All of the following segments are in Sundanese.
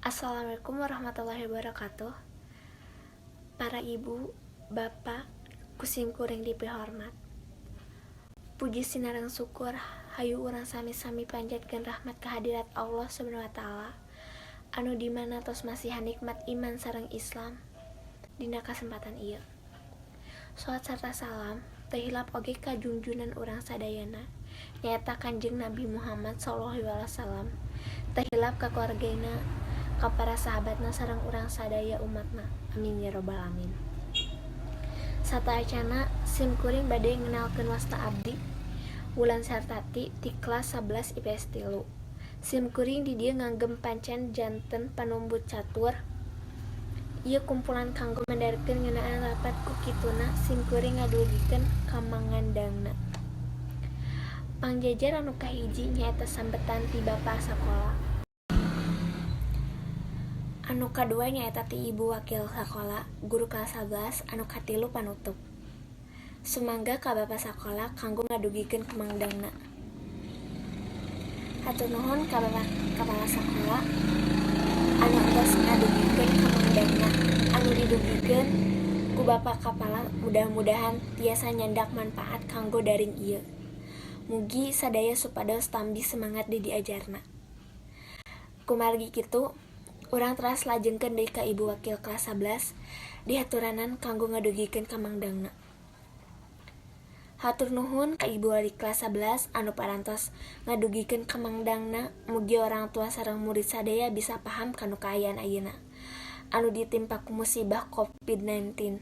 Assalamualaikum warahmatullahi wabarakatuh. Para ibu, bapak, ku sim kuring dipihormat. Puji sinareng syukur hayu urang sami-sami panjatkeun rahmat kehadirat Allah Subhanahu wa Ta'ala, anu dimana tos masihan nikmat iman sareng Islam dina kasempatan ieu. Salawat sarta salam teu hilap oge ka junjunan urang sadayana, nyaeta Kanjeng Nabi Muhammad shallallahu alaihi wasallam, teu hilap ka keluargana, ka para sahabatna, sareng urang sadaya umatna. Amin ya robbal alamin. Sateuacanna, sim kuring bade ngenalkeun wasta abdi, Wulan Sartati ti kelas 11 IPS 3. Sim kuring di dieu nganggem pancen janten panumbu catur ieu kumpulan kanggo mendarkeun ngeunaan rapat. Ku kituna sim kuring ngadugikeun kamangandangna. Pangjajar anu kahiji nyaeta sambetan ti Bapa Sakola. Anu kadua nyaeta ti Ibu Wakil Sakola, guru kelas 11, anu katilu panutup. Sumangga ka Bapa Sakola kanggo ngadugikeun kamangdangna. Hatur nuhun ka Bapak Kepala Sakola anu entos ngadugikeun kamangdangna. Anu didugikeun ku Bapak Kapala mudah-mudahan tiasa nyandak manfaat kanggo daring ieu. Mugi sadaya supados tambih semangat di diajarna. Kumargi kitu, urang teras lajengkeun deui ka Ibu Wakil kelas 11, dihaturanan kanggo ngadugikeun kamangdangna. Hatur nuhun ka Ibu Wali kelas 11 anu parantos ngadugikeun kamangdangna. Mugi orang tua sareng murid sadaya bisa paham kanu kaayaan ayeuna anu ditimpa ku musibah Covid-19.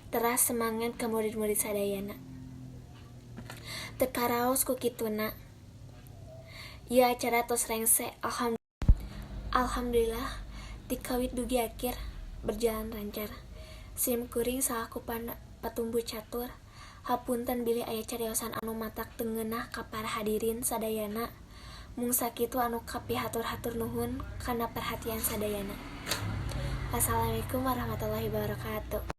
Teras semangat ka murid-murid sadayana. Teu karaos ku kituna ieu acara tos rengse. Alhamdulillah, ti kawit dugi akhir berjalan lancar. Sim kuring salaku patumbu catur hapunten bilih aya cariosan anu matak teu ngeunah ka para hadirin sadayana. Mung sakitu anu kapihatur, hatur nuhun kana perhatian sadayana. Wassalamualaikum warahmatullahi wabarakatuh.